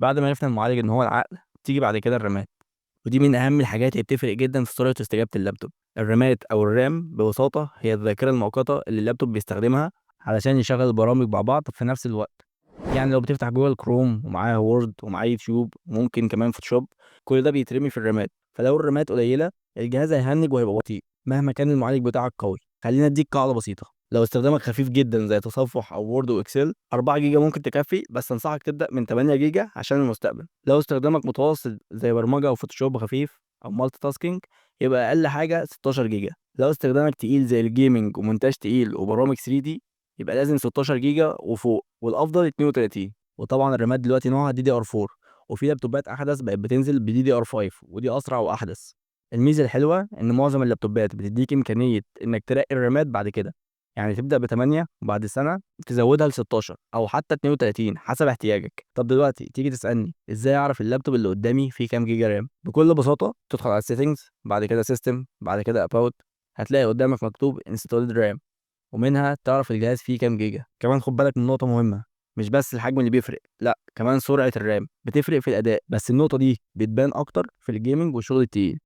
بعد ما عرفنا المعالج إن هو العقل، تيجي بعد كده الرامات، ودي من أهم الحاجات اللي بتفرق جدًا في سرعة استجابة اللابتوب. الرامات أو ال RAM ببساطة هي الذاكرة المؤقتة اللي اللابتوب بيستخدمها علشان يشغل البرامج مع بعض في نفس الوقت. يعني لو بتفتح Google Chrome ومعاه Word ومعاه يوتيوب وممكن كمان Photoshop، كل ده بيترمي في الرامات. فلو الرامات قليلة، الجهاز هيهنج وهيبقى بطيء مهما كان المعالج بتاعك قوي. خلينا اديك قاعدة بسيطة: لو استخدامك خفيف جدا زي تصفح او Word و Excel، 4 جيجا ممكن تكفي، بس انصحك تبدا من 8 جيجا عشان المستقبل. لو استخدامك متوسط زي برمجة او Photoshop خفيف او multitasking، يبقى اقل حاجة 16 جيجا. لو استخدامك تقيل زي ال gaming ومونتاج تقيل وبرامج 3D، يبقى لازم 16 جيجا وفوق، والافضل 32. وطبعا الرامات دلوقتي نوعها DDR 4، وفي لابتوبات احدث بقت بتنزل ب DDR 5، ودي اسرع واحدث. الميزة الحلوة ان معظم اللابتوبات بتديك امكانية انك ترقي الرامات بعد كده، يعني تبدا ب 8 وبعد سنة تزودها ل 16 او حتى 32 حسب احتياجك. طب دلوقتي تيجي تسالني: ازاي اعرف اللابتوب اللي قدامي فيه كام جيجا RAM؟ بكل بساطه، تدخل على settings، بعد كده system، بعد كده about، هتلاقي قدامك مكتوب installed RAM، ومنها تعرف الجهاز فيه كام جيجا. كمان خد بالك من نقطة مهمه: مش بس الحجم اللي بيفرق، لا، كمان سرعة ال RAM بتفرق في الاداء، بس النقطة دي بتبان اكتر في ال gaming والشغل التقيل.